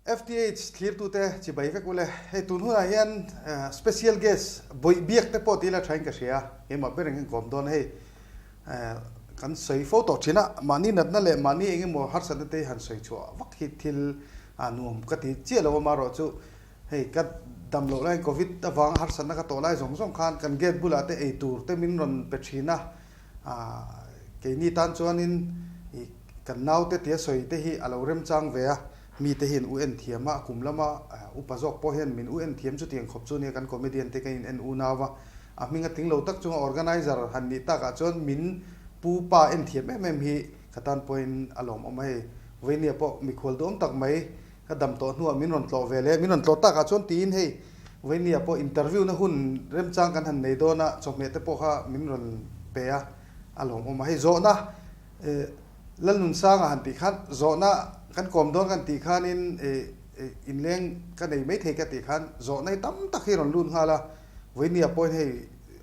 FTH thlirtute chibai vek ule. Hei tun hunah hian special guest bawih biak te pawh tila thain ka hria. Keimah ber engin kawm dawn a hei. Kan sawi fo tawh thin a, mahni natna leh mahni engemaw harsatna te hi han sawi chhuah vak hi thil nuam ka ti chiah lo a, amaherawhchu hei ka dam loh laiin covid avanga harsatna ka tawh lai zawng zawng khan kan gate bulah te ei tur te min rawn pe thin a, keini tan chuanin kan naute tia sawi te hi a lo remchang ve a, mite hian u en thiam a, kum lama upa zawk pawh hian min u en thiam chutiang khawp chu nia kan comedian te ka in en unau a, a hming a tling lo tak chunga organizer han nih takah chuan min pu pa en thiam em em hi ka tan pawhin a lawmawm a hei, Vainia pawh mikhual duhawm tak mai ka dam tawh hnuah min rawn tlawh ve leh min rawn tlawh takah chuan tiin hei Vainia pawh interview na hun remchang kan han nei dawn a, chawhmeh te pawh kha min rawn pe a, a lawmawm a hei zawhna Lalnunsanga han tih khan zawhna kan kawm dawn kan tih khanin inleng ka nei maithei ka tih khan zawhna hi tam tak hi rawn lut nghal a, Vawinia pawhin hei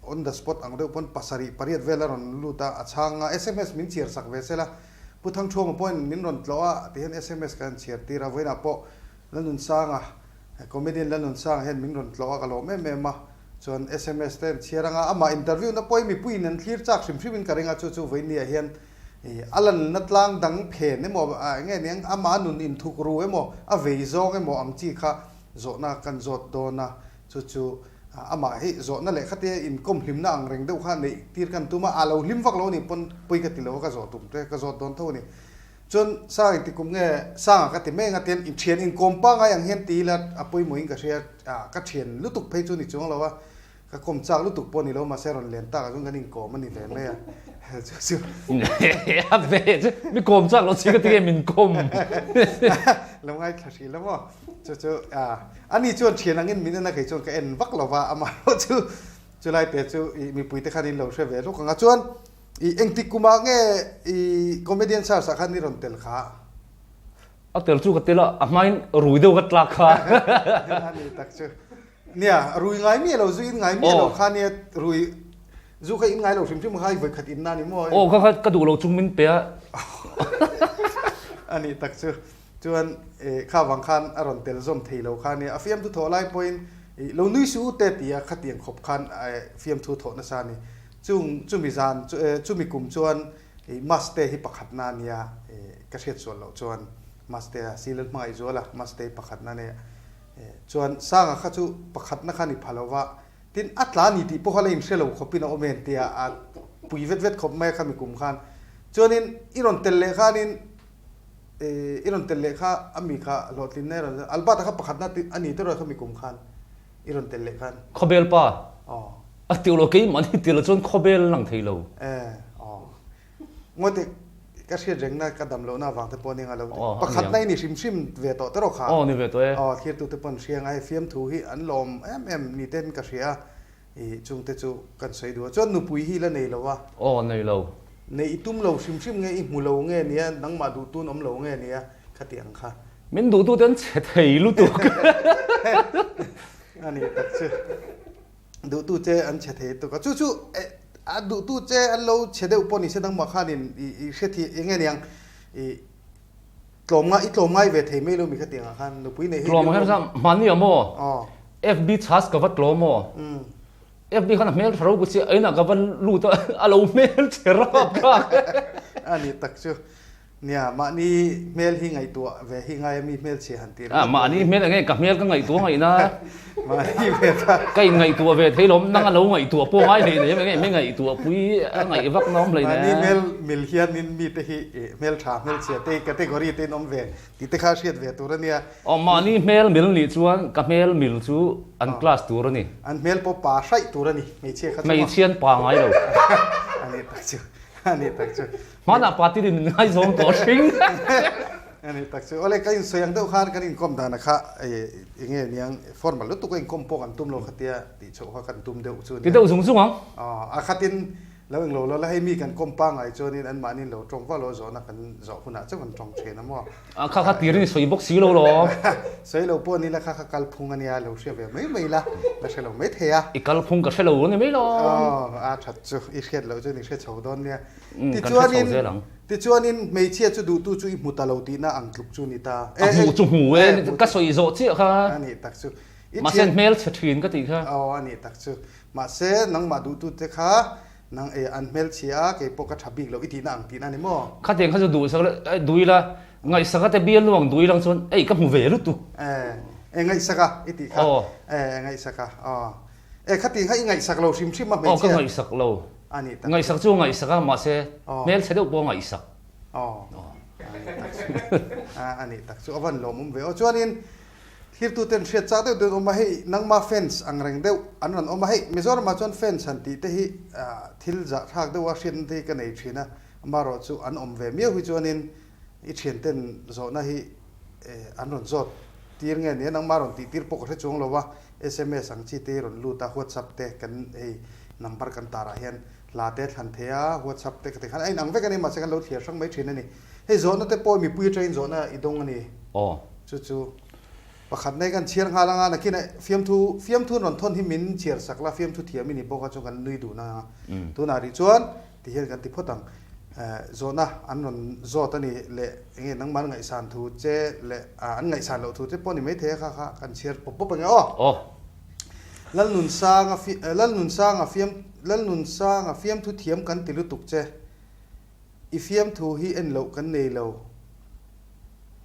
on the spot ang deuh pawn pasarih pariat vel a rawn lut a, a chhang a, sms min chhiar sak ve sel a, Pu Thangthuama pawhin min rawn tlawh a ti hian sms ka han chhiar tir a, vawiinah pawh Lalnunsanga, comedian Lalnunsanga hian min rawn tlawh a ka lawm em em a, chuan sms te an chhiar anga amah interview na pawhin mipuiin an thlir chak hrim hrimin ka ring a, chu chu vawinia hian A lanna tlang dang phen emaw, eng nge niang, amah nun inthuk ru emaw, a vei zawng emaw ang chi kha zawhna kan zawt dawn a, chu chu amah hi zawhna leh khatia inkawm hlimna ang reng deuh kha neih tir kan tum a, a lo hlim vak lo a nih pawn pawi ka ti lo a, ka zawh tum te ka zawt dawn tho a ni. Chuan Sang engti kum nge Sanga ka ti mai anga tian inthian inkawm pangai ang hian ti ila a pawimawhin ka hria, ka thian lutuk phei chu ni chuang lo a, Ka kawm chak lutuk pawh ni lo mahse rawn len tak ah chuan kan inkawm a ni ve mai a. Chu chu. A ve chu mi kawm chak lo chi ka ti nge min kawm. Lo ngaithla hrih lo maw. Chu chu a ni chuan thian angin min en a kei chuan ka en vak lo va amaherawh chu chulai te chu i mipui te khan in lo hre ve luk ang a chuan i engtik kumah nge i comedian search ah khan i rawn tel kha? A tel chu ka tel a, a hmain rui deuh ka tlak kha. A ni tak chu. Nia, rui ngai miah lo, zu in ngai miah lo kha nia, rui zu kha in ngai lo hrim hrim kha i vawikhat in na ni maw? Aw, kha kha ka duh lo chung min pe a. A nih tak chu. Chuan kha vang khan a rawn tel zawm thei lo kha nia, a fiamthu thawh lai pawhin lo nui suh u te tia khatiang khawp khan fiamthu thawh nasa a ni. Chung chumi zan chumi kum chuan Maste hi pakhatna a nia, ka hriat sual loh chuan Maste a Silal hmangaih zual a, Maste hi pakhatna a nia. Chuan Sanga kha chu pakhatna kha ni pha lo va, tin a tla ni tih pawh kha la inhre lo khawpin a awm em tia a pui vet vet khawp mai a khami kum khan. Chuanin i rawn tel leh khanin i rawn tel leh kha a mi kha hlawhtlinna i rawn Albert-a kha pakhatna a ni tawrh a khami kum khan i rawn tel leh khan. Khawbel pa a tiu lo keimahni tir lo chuan khawbel lang thei lo. Ngawt ka hriat rengna ka dam lohna avang te pawh a ni anga lo ti. Pakhatna i ni hrim hrim ve tawh te rawh kha. Aw ni ve tawh e. Aw thirtute pawh an hria anga hei fiamthu hi an lawm em em ni ten ka hria a, i chungte chu kan sawi duh a. Chuan nupui hi la nei lo a. Aw nei lo. Nei i tum lo hrim hrim nge i hmu lo nge nia nangmah duhtun awm lo nge nia khati ang kha. Min duhtute an chhe thei lutuk. A ni tak chu. Duhtu che an chhe thei tuk a, chu chu a duhtu che an lo chhe deuh pawh ni se dangmah khanin i hre thih eng nge niang i tlawm ngai i tlawm ngai ve thei mai lo mi khatiang ah khan nupui nei hi Tlawm ang hian chuan hmani ah maw FB chhas ka va tlawm aw FB khan a hmel tha ropui si a inah ka va lut a a lo hmel chhe rap thlak a ni tak chu. Nia, mahni hmel hi ngaihtuah ve hi ngai a mi hmelchhia han ti ringawt. Mahni hmel enge ka hmel ka ngaihtuah ngaihna. Mahni hmel kha. Ka in ngaihtuah ve thei lawm, nang a lo ngaihtuah pawh ngai hlei nei enge mi ngaihtuah pui a ngaih vak na awm hlei nen. Mahni hmel mil hianin mite hi hmeltha hmelchhia te category te in awm ve tih te kha hriat ve tur a nia. Aw, mahni hmel mil nih chuan ka hmel mil chu an class tur a ni. An hmel pawh pa hraih tur a ni, hmeichhia kha chu maw. Hmeichhia an pa ngai lo. A nih tak chu, a nih tak chu. Hmanah party din min ngaizawng tawh hring. A ni tak chu. Awle ka insawi ang deuh khan kan inkawm dan a kha enge niang formal lutuk a inkawm pawh kan tum lo khatia tih chhoh kha kan tum deuh chu nia. Ti deuh zung zung ang. Aw a khatin Lo englo lo la hei mi kan kawm pangai chuanin anmahni lo tawng vak lo zawhna kan zawh hunah chauh kan tawng thin a maw. A kha kha tirin sawi bawk si lo lawm. Sawi lo pawh ni la kha kha kalphung a nia lo hria ve mai mai la, la hre lo mai thei a. I kalphung ka hre lo a ni mai lawm. Aw a that chu i hriat loh chuan i hre chho dawn nia. Tichuanin tichuanin hmeichhia chu duhtu chu i hmu ta lo tihna ang tluk chu ni ta. A hmuh chu hmu e, ka sawi zawh chiah kha. A nih tak chu. Mahse hmel chhe thin ka tih kha. Aw a nih tak chu. Mahse, nangmah duhtute kha nang e an hmelchhia a, kei pawh ka tha bik loh i tihna ang tihna a ni maw? Khatiang kha chu duhsak la, eh dui la, ngaihsaka te bial nuang dui lang chuan ei ka hmu ve lutuk. Eh, eh ngaihsaka i tih kha. Aw. Eh, ngaihsaka, aw. Eh khatiang kha i ngaihsak lo hrim hrim a hmeichhia. Aw, ka ngaihsak lo. A nih tak. Ngaihsak chu ngaihsak a, mahse hmelchhe deuh pawh a ngaihsak. Aw, a nih tak chu. A nih tak chu, a van lawmawm ve aw. Chuanin Thirtuten hriat chak deuh deuh an awm a, hei nangma fans ang reng deuh an rawn awm a, hei Mizoramah chuan fans han tih te hi thil zahthlak deuha hriatna te hi ka nei thin a, amaherawh chu an awm ve miau hi chuanin i thianten zawhna hi an rawn zawt tir nge nia nangma rawn tih tir pawh ka hre chuang lo a, sms ang chi te hi rawn lut a, whatsapp te kan hei number kan tarah hian hla te thlan thei a, whatsapp te ka ti khan a inang vek a ni mahse kan lo thliar hrang mai thin a ni, hei zawhna te pawh mipui atangin zawhna i dawng a ni. Aw. Chu chu pakhat nei kan chhiar nghal anga nakin ah fiamthu fiamthu rawn thawn hi min chhiar sak la fiamthu thiam i ni bawk a chu kan nui duh na tunah rih chuan ti hian kan ti phawt ang zawhna an rawn zawt a ni leh enge nangmah an ngaihsan thu che leh an ngaihsan loh thu te pawh ni maithei a kha kha kan chhiar pawp pawp ange aw. Aw. Lalnunsanga Lalnunsanga fiam Lalnunsanga fiamthu thiam kan ti lutuk che i fiamthu hi en loh kan nei lo.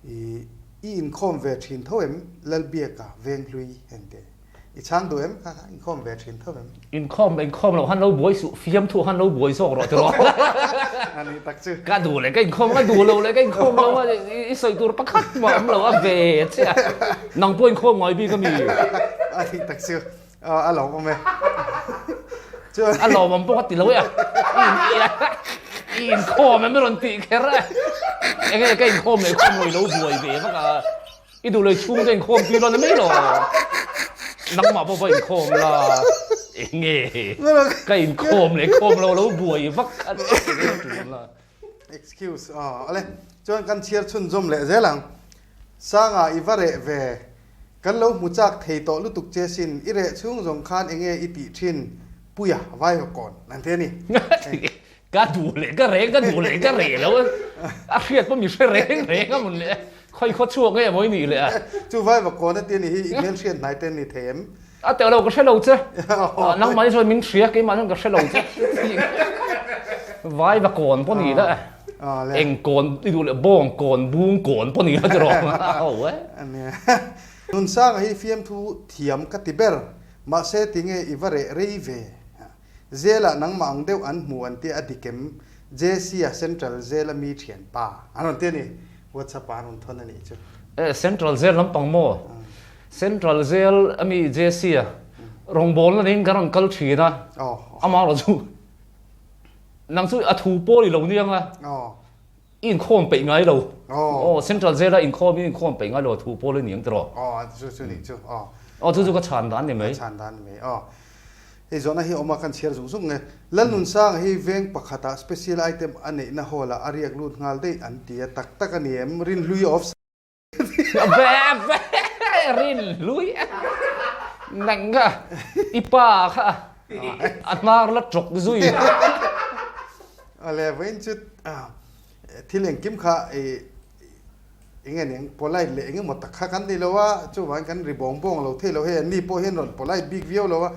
I i inkhawm ve thin tho em? Lalbiaka Venghlui engte i chhang duh em? Kha kha inkhawm ve thin tho em? Inkhawm inkhawm loh han lo buai suh, fiamthu han lo buai zawk rawh tiraw. A nih tak chu. Ka duh leh ka inkhawm, ka duh lo leh ka inkhawm lo a, i sawi tur pakhat mah awm lo a ve che a. Nang pawh inkhawm ngai bik a mi? A nih tak chu. A lawmawm e. Chuan a lawmawm pawh ka ti lo e a. I inkhawm em i rawn tih kher a. Enge ka inkhawm leh khawm lo i lo buai ve vak a. I duh leh chhung te inkhawm tir lo ni mai lo. Nangmah pawh va inkhawm la. Enge ka inkhawm leh khawm lo lo buai vak kha tul la. Excuse aw ale chuan kan chhiar chhunzawm leh zel ang. Sanga i va reh ve. Kan lo hmu chak thei tawh lutuk che sin, i reh chhung zawng khan enge i tih thin Puia vai haw kawn an ti a ni. Ka duh leh ka reng, ka duh leh ka reh lo a, a hriat pawh mi hre reng reng a mawn le, khawi khaw chhuak nge maw i nih leh a. Chu vai va kawn a ti a ni hi, i hmel hriat hnai te an ni thei em? A teuh lo, ka hre lo che. Nangmah hi chuan min hria, keimah chuan ka hre lo che. Vai va kawn pawh ni la, eng kawn i duh leh bawng kawn, bung kawn pawh ni la tiraw. Ho e. Nunsanga hi fiamthu thiam ka ti ber, mahse tinge i va reh rei ve. Zelah nangmah ang deuh an hmu an tia a dik em? JC-a Central Jail a mi thianpa an rawn ti a ni. WhatsApp ah an rawn thawn a nih chu. Eh Central Jail lampang maw? Central Jail a mi JC-a rawngbawlna niin kan rawn kal thin a, amah erawh chu nang chu a thu pawl i lo niang a, i inkhawm peih ngai lo. Aw Central Jail a inkhawm i inkhawm peih ngai lo a thu pawl i niang tiraw? Aw chu chu nih chu aw. Aw chu chu ka chhan dan ni mai. Ka chhan dan ni mai aw. Hei zawhna hi awm a kan chhiar zung zung nge. Lalnunsanga hi veng pakhatah special item a neihna hall ah a riak lut nghal daih an ti a, tak tak a ni em? Rinhlui of Ve ve Rinhlui nang kha i pa kha a hnar la tawk zui. Awle vawiin chu thil engkim kha i Enge eng polite leh eng emaw tak kha kan ni lo a, chuvangin kan ri bawng bawng lo thei lo hei an ni pawh hian rawn polite bik viau lo a,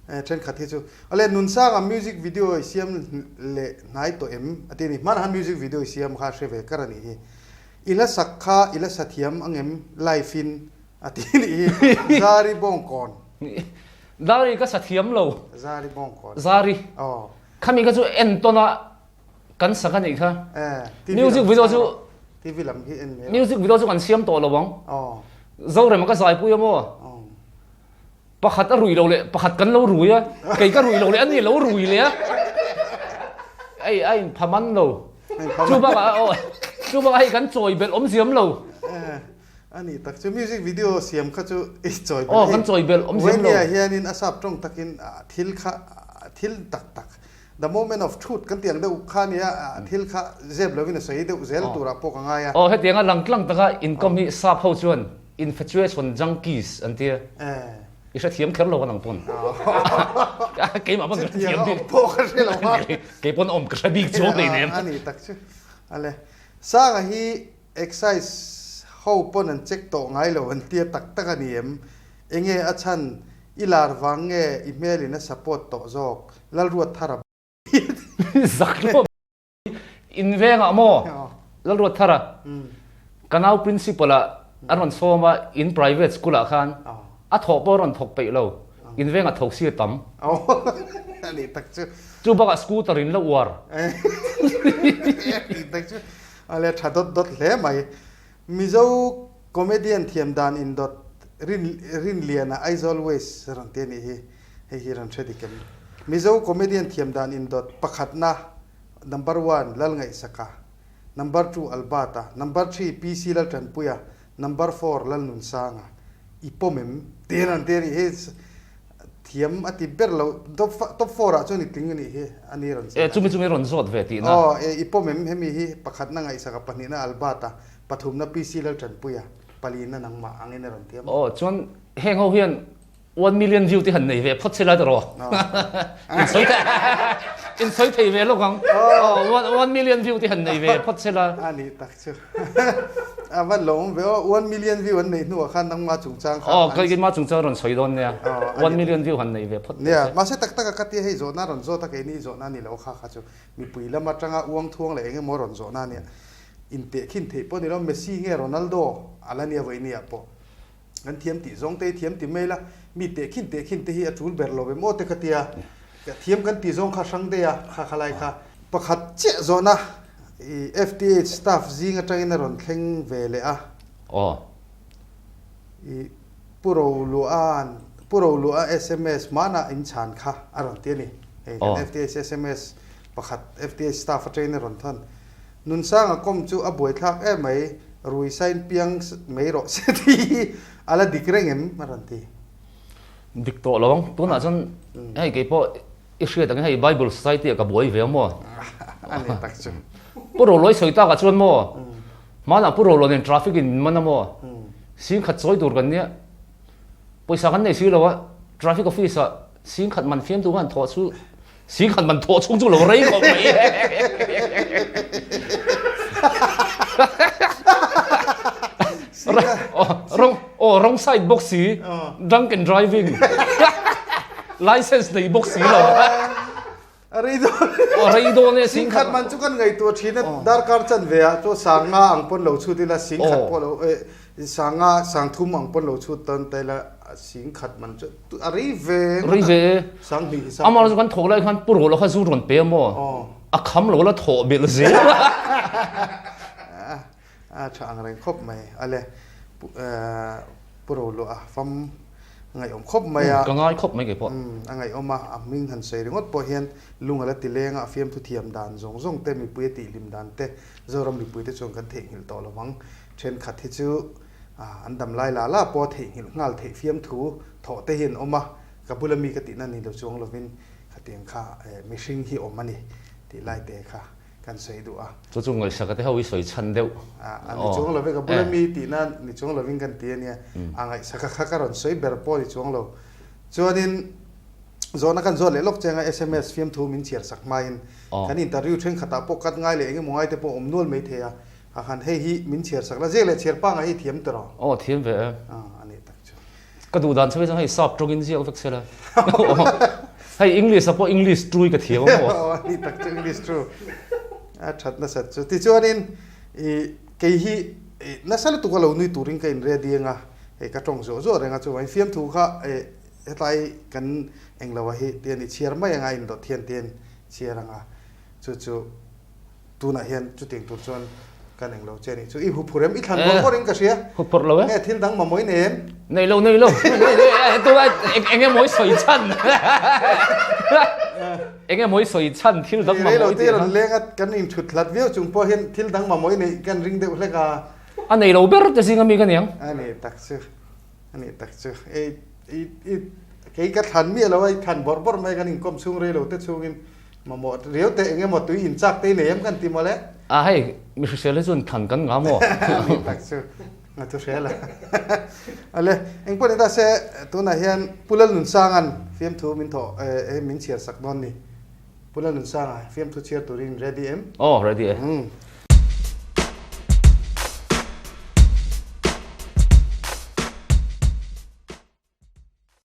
thenkhat hi chu. Awle Nunsanga music video i siam leh hnai tawh em a ti a ni, hmanah khan music video i siam kha hre ve kar a nih hi. I hla sak kha i la sa thiam angem live in a ti a nih hi, Zari Bawngkawn. Zari ka sa thiam lo. Zari Bawngkawn. Zari. Aw. Khami kha chu entawn a Kan sak a nih kha. Music video chu TV lam hi en mai. Music video chu kan siam tawh lo ang. Zorema ka zaipui a maw? Pakhat a rui lo leh pakhat kan lo rui a. Kei ka rui lo leh ani lo rui leh a. Ei a in pha man lo. Chu bakah aw chu bakah hei kan chawi belh awm ziam lo. Ani tak chu music video siam kha chu i chawi belh. Aw kan chawi belh awm ziam lo. Wenia hianin a sap tawng takin thil kha thil tak tak. The moment of truth kan tih ang deuh kha nia, thil kha zep lovin a sawi deuh zel turah pawh ka ngai a. Aw, hetianga lang tlang taka inkawm hi sap ho chuan infatuation junkies an tia. I hrethiam kher lo ka nang pawn. Keimah pawn ka hrethiam bik. Chutianga awm pawh ka hre lo a. Kei pawn awm ka hre bik chuang hleinem. A ni tak chu. Ale, Sanga hi Excise ho pawn an check tawh ngai lo an tia tak tak a ni em? Enge a chhan i lar vang nge i hmel in a support tawh zawk? Lalruat Thara Zak lo in vengah maw Lalruat Thara ka nau principal ah an rawn sawm a in private school ah khan a thawh pawh a rawn thawk peih lo in vengah tho si a tam. A nih tak chu. Chu bakah scooter in la uar. A nih tak chu. A le tha dawt dawt hle mai. Mizo comedian thiam dan in dawt rin Rinliana Aizawl West rawn ti a nih hi. Hei hi rawn hre dik em? Mizo comedian thiam dan in dawt pakhatna number one Lalngaihsaka, number two Albert-a, number three PC Laltanpuia, number four Lalnunsanga. I pawm em? Tiin rawn ti a nih hi. Thiam a ti ber lo, top four ah chuan i tling a nih hi, a ni rawn E, chumi chumi rawn zawt ve tihna. Aw, e, i pawm em hemi hi, pakhatna ngaihsaka, pahnihna Albert-a, pathumna PC Laltanpuia, palina nangmah angin a rawn ti a maw? Aw, chuan heng ho hian one million view te han nei ve phawt se la tawh. In sawi thei, in sawi thei ve lawk ang. Aw, one million view te han nei ve phawt se la. A nih tak chu. A van lo awm ve aw, one million view an neih hnuah khan nangma chungchang kha. Aw, keima chungchang rawn sawi dawn nia. One million view han nei ve phawt teh se. Nia, mahse tak taka ka tia hei zawhna rawn zawt a, keini zawhna a ni lo kha kha chu mipui lam atanga uang thuang leh eng emaw rawn zawhna a nia. Intehkhin theih pawh a ni lo, Messi nge Ronaldo a la nia vawinia pawh. Kan thiam tih zawng te hi thiam ti mai la, mi tehkhin tehkhin te hi a tul ber lo ve maw te ka tia, thiam kan tih zawng kha hrang daih a, kha khalai kha. Pakhat chiah zawhna i FTH staff zing atangin a rawn thleng ve leh a. Aw. I Pu Rolua'n, Pu Rolua sms hmanah in chhan kha a rawn ti a ni. Hei kan FTH sms pakhat FTH staff atangin a rawn thawn. Nunsanga kawm chu a buaithlak em mai, rui sain piang mai rawh se tih hi a la dik reng em? a rawn ti. Dik tawh lo ang, tunah chuan hei kei pawh i hriat angin hei Bible Society ah ka buai ve a maw? A ni tak chu. Pu Roluai sawi takah chuan maw, hmanah Pu Roluai nen traffic in min man a maw? Singkhat chawi tur kan nia, pawisa kan nei si lo a, traffic office ah singkhat man fiamtu khan thawh chu Singkhat man thawh chhung chu lo rei khawp mai. Wrong, oh, wrong side bawk si. Drunk and driving. License nei bawk si lo. A rei dawn. Oh, rei dawn e. Singkhat man chu kan ngaihtuah thin a, darkar chan ve ah chuan sanga ang pawn lo chhut ila singkhat pawh lo Sanga sangthum ang pawn lo chhut tawn ta ila singkhat man chu a rei ve Rei ve e. Sanghnih hi sang. Amah chu kan thawk lai khan Pu Rawla kha zu rawn pe a maw? A kham lo la thawh belh zel. A tha ang reng khawp mai. Ale Pu Rawla a fam ngaihawm khawp mai a. Ka ngai khawp mai kei pawh. A ngaihawm a, a hming han sawi ringawt pawh hian lung a la ti leng a, a fiamthu thiam dan zawng zawng te, mipui a tihhlim dan te, Zoram mipui te chuan kan theihnghilh tawh lo vang. Thenkhat hi chu an dam lai la la pawh a theihnghilh nghal theih fiamthu thawh te hi an awm a, ka bula mi ka tihna ni lo chuang lovin khatiang kha mihring hi awm a ni tih lai te kha kan sawi duh a. Chu chu ngaihsaka te ho i sawi chhan deuh. A ni chuang lo ve, ka bula mi tihna ni chuang lovin kan ti a nia, a ngaihsaka kha ka rawn sawi ber pawh ni chuang lo. Chuanin zawhna kan zawt leh lawk cheng a sms fiamthu min chhiar sak hmain kan interview thenkhatah pawh cut ngai leh eng emaw ngai te pawh awm nual maithei a, A han hei hi min chhiar sak la, ziak leh chhiar panga hi thiam tawh rawh. Aw thiam ve e. A a nih tak chu. Ka duh dan chauh hi hei sap tawngin ziak vek se la. Hei English ah pawh English true ka thiam a maw. Aw a nih tak chu English true. A that nasat chu. Tichuanin i kei hi i nasa lutuk a lo nui turin ka in ready anga hei ka tawng zuah zuah reng a chuvangin fiamthu kha e hetlai kan englo ah hi tian i chhiar mai anga indawt hian tian chhiar anga chu chu Tunah hian chutiang tur chuan kan eng lo che a nih chu. I huphurh em? I thlan bawrh bawrh in ka hria. Huphurh lo e. Nge thil dang mamawh i nei em? Nei lo, nei lo. Tunah eng emaw i sawi chhan. Eng emaw i sawi chhan thil dang mamawh i tih kha. Rei lo te rawn leng a, kan inthut hlat viau chung pawh hian thil dang mamawh i neih kan ring deuh hlek a. A nei lo ber te zinga mi ka niang. A nih tak chu, a nih tak chu. Ei, i, i, kei ka thlan miah lo a, i thlan bawrh bawrh mai kan inkawm chhung rei lo te chhungin. Mamawh riau te eng emaw tui in chak te i nei em kan ti mawle. A hei mi hrisel hi chuan thlan kan ngah maw? Ni tak chu nga thu hre la. Ale eng pawh ni ta se tunah hian Pu Lalnunsanga'n fiamthu min thawh eh min chhiar sak dawn ni. Pu Lalnunsanga fiamthu chhiar turin ready em? Aw ready e.